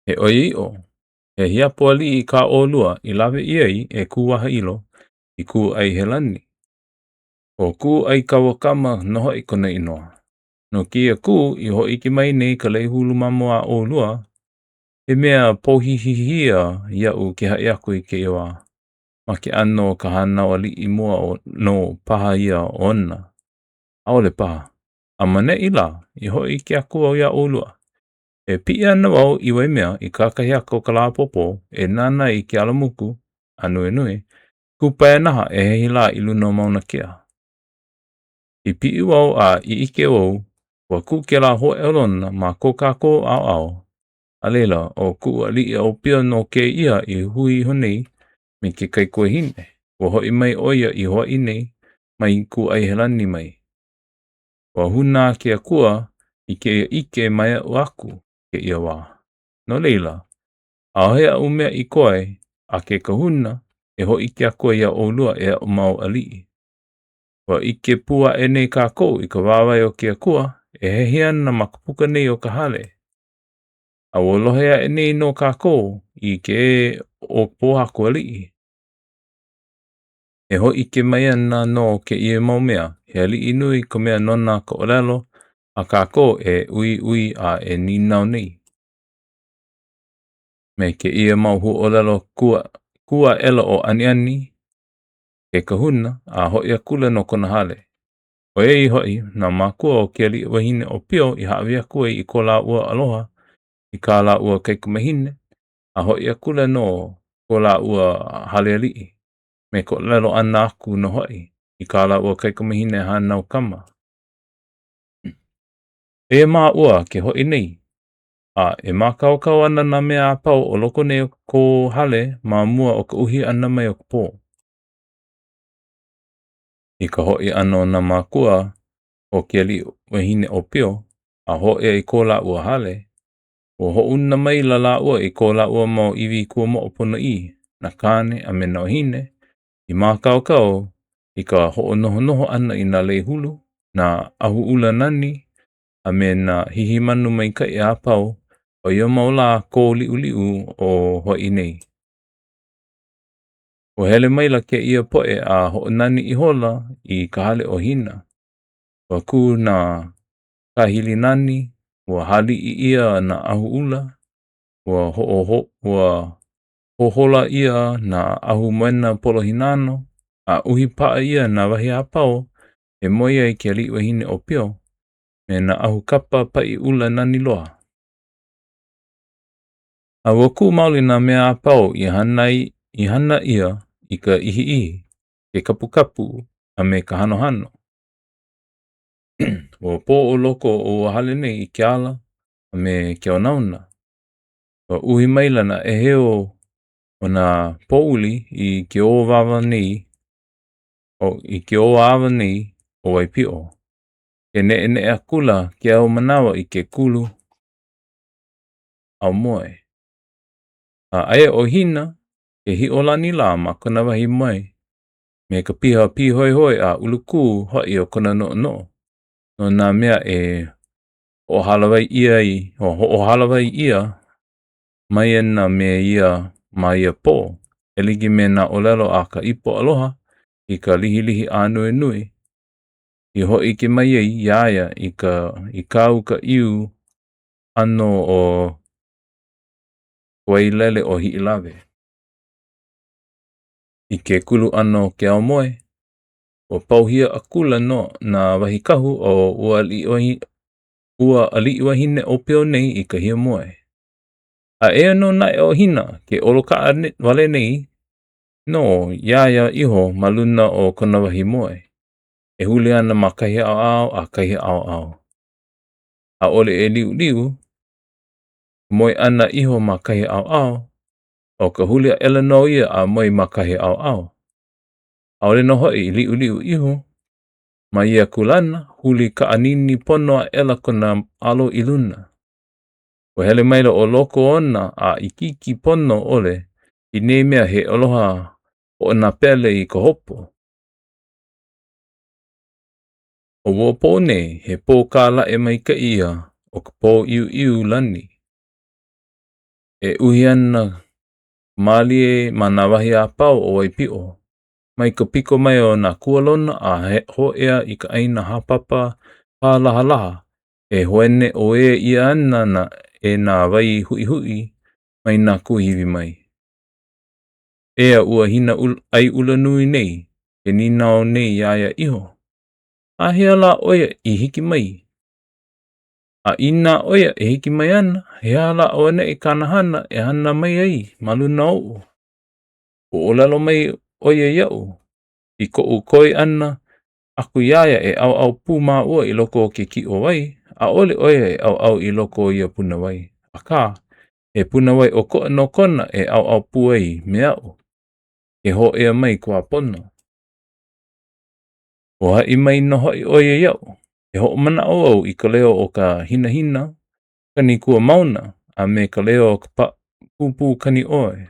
He ʻoiaʻiʻo, he hiapo aliʻi kā ʻolua i lawe ʻia ai e Kūwahaʻilo i Kūʻaihelani. ʻO Kūʻaikauakama nō hoʻi kona inoa. No kēia kū i hōʻike mai nei ka lei hulu mamo a ʻolua, he mea pōhihihia iaʻu ke haʻi aku i kēia wā, ma ke ʻano o ka hānau aliʻi mua nō paha ia ona. ʻAʻole paha. A ma neʻi lā i hōʻike aku au iā ʻolua, e piʻi ana wau i Waimea i kakahiaka o ka lā ʻapōpō e nānā i ke alamuku ānuenue kupaianaha e hehi lā i luna o Mauna Kea. I piʻi wau a i ʻike wau ua kū kēlā hōʻailona ma ko kākou ʻaoʻao, a laila, ʻo kuʻu aliʻi ʻōpio nō kēia i hui iho nei me ke kaikuahine, ua hoʻi mai ʻo ia i Hawaiʻi nei mai Kūʻaihelani mai. Ua hūnā ke Akua i kēia ʻike maiaʻu aku kēia wā. No laila, ʻaʻohe aʻu mea i koe a ke kahuna e hōʻike aku ai iā ʻolua e aʻu mau aliʻi. Ua ʻike pū aʻe nei kākou i ka wāwae o ke Akua e hehi ana ma ka puka nei o ka hale. A ua lohe aʻe nei nō kākou i ke ē o Pōhaku Aliʻi. E hōʻike mai ana nō kēia mau mea, he aliʻi nui ka mea nona ka ʻōlelo a kākou e ʻuīʻuī a e nīnau nei. Me kēia mau huaʻōlelo kū aʻela ʻo ʻAniʻani, ke kahuna, a hoʻi akula no kona hale. ʻOiai hoʻi nā mākua o ke aliʻi wahine ʻōpio i hāʻawi aku ai i ko lāua aloha i kā lāua kaikamahine, a hoʻi akula no ko lāua hale aliʻi, me ka ʻōlelo ʻana aku nō hoʻi i kā lāua kaikamahine hānau kama. Eia māua ke hoʻi nei, a e mākaukau ana nā mea a pau o loko nei o kō hale ma mua o ka uhi ʻana mai o ka pō. I ka hoʻi ʻana o nā mākua o ke aliʻi wahine ʻōpio a hōʻea i ko lāua hale, ua hoʻouna maila lāua i ko lāua mau iwi kuamoʻo ponoʻī, nā kāne a me nā wāhine, i mākaukau i ka hoʻonohonoho ʻana i nā lei hulu, nā ʻahuʻula nani, a me nā hīhīmanu maikaʻi a pau o ia mau lā kōliʻuliʻu o Hawaiʻi nei. Ua hele maila kēia poʻe a hoʻonani ihola i ka hale o Hina. Ua kū nā kāhili nani, ua hāliʻi ʻia nā ʻahuʻula, ua hoʻoho, ua hohola ʻia nā ʻahu moena polohīnano, a uhi paʻa ʻia nā wahi a pau e moe ai ke aliʻi wahine ʻōpio me nā ʻahu kapa paʻi ʻula nani loa. A ua kū maoli nā mea a pau i hana, i hana ʻia i ka ʻihiʻihi, ke kapukapu, a me ka hanohano. Ua pō ʻo loko o ua hale nei i ke ala a me ke onaona. Ua uhi maila nā ʻēheu o nā pouli i ke ōwawa nei, o, i ke ōawa nei o Waipiʻo. Ke neʻeneʻe akula ke ao manawa i ke kulu aumoe. A aia ʻo Hina ke hiʻolani lā ma kona wahi moe me ka piha pīhoihoi a ulukū hoʻi o kona noʻonoʻo no nā mea e hoʻohālāwai ʻia ai, o hoʻohālāwai ʻia mai ana me ia ma ia pō, e like me nā ʻōlelo a ka ipo aloha i ka lihilihi ānuenue i hōʻike mai ai iā ia i ka i kā uka ʻiu ʻano o ka wailele o Hiʻilawe. I ke kulu ʻana o ke aumoe, ua pauhia akula nō nā wahi kahu o ua aliʻi, ua aliʻi wahine ʻōpio nei i ka hiamoe. A eia nō naʻe ʻo Hina ke ʻolokaʻa wale nei nō iā ia iho ma luna o kona wahi moe, e huli ana ma kahi ʻaoʻao a kahi ʻaoʻao. ʻAʻole e liʻuliʻu, ka moe ʻana iho ma kahi ʻaoʻao, ʻo ka huli aʻela nō ia a moe ma kahi ʻaoʻao. ʻAʻole nō hoʻi i liʻuliʻu iho ma ia kūlana, huli kaʻanini pono aʻela kona alo i luna. Ua hele maila ʻo loko ona a ikiiki pono ʻole i nei mea he aloha hoʻonapele i ka hopo. ʻO ua pō nei, he pō kālaʻe maikaʻi ia o ka pō ʻiuʻiu lani. E uhi ana ka mālie ma nā wahi a pau o Waipiʻo, mai ka piko mai o nā kualona a hōʻea i ka ʻāina hāpapa pālahalaha e hoene ʻoē ʻia ana e nā wai huʻihuʻi mai nā kuahiwi mai. Eia ua Hina ʻAiʻula nui nei ke nīnau nei iā ia iho, Āhea lā ʻo ia i hiki mai? A inā ʻo ia e hiki mai ana, he aha lā auaneʻi kāna hana e hana mai ai ma luna oʻu? Ua ʻōlelo mai ʻo ia iaʻu, i koʻu koi ʻana aku iā ia e ʻauʻau pū māua i loko o ke kiʻo wai, ʻaʻole ʻo ia e ʻauʻau i loko o ia punawai, akā, he punawai ʻokoʻa nō kona e ʻauʻau pū ai me aʻu, ke hōʻea mai ka wā pono. Ua haʻi mai nō hoʻi ʻo ia iaʻu, e hoʻomanaʻo au i ka leo o ka hinahina kani kuamauna a me ka leo o ka pūpū kani ʻoē.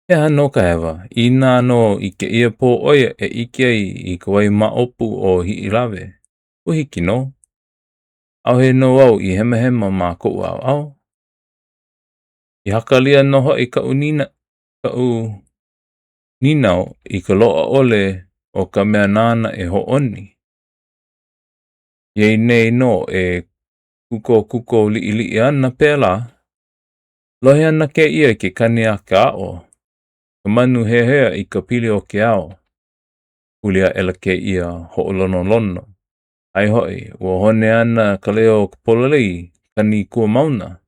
He aha nō ka hewa, inā nō i kēia pō ʻo ia e ʻike ai i ka wai maʻopu o Hiʻilawe, ua hiki nō. ʻAʻohe nō au i hemahema ma koʻu ʻaoʻao. I hakalia nō hoʻi kaʻu nina, kaʻu nīnau i ka loaʻa ʻole o ka mea nāna e hōʻoni. Iā ia nei nō e kukokuko liʻiliʻi ana pēlā, lohe ana kēia i ke kani a ke aʻo, ka manu heahea i ka pili o ke ao. Huli aʻela kēia hoʻolonolono. Aia hoʻi, ua hone ana ka leo o ka pololei kani kuamauna.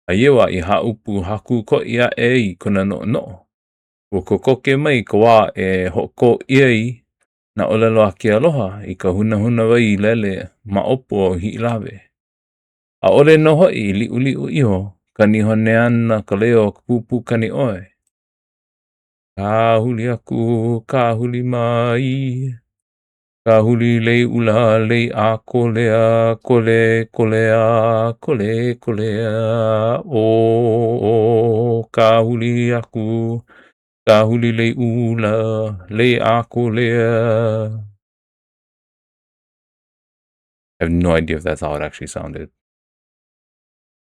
A ia wā i hāʻupu hakūkoʻi aʻe ai kona noʻonoʻo, ua kokoke mai ka wā e hoʻokō ʻia ai nā ʻōlelo a ke aloha i ka hunahuna wai lele maʻopu o Hiʻilawe. ʻAʻole nō hoʻi i liʻuliʻu iho, kani hone ana ka leo o ka pūpū kani ʻoē. Kāhuli aku, kāhuli mai. Kāhuli lei ʻula, lei ʻākolea, kole, kolea, kole, kolea, ʻō, ʻō, kāhuli aku, kāhuli lei ʻula, lei ʻākolea. I have no idea if that's how it actually sounded.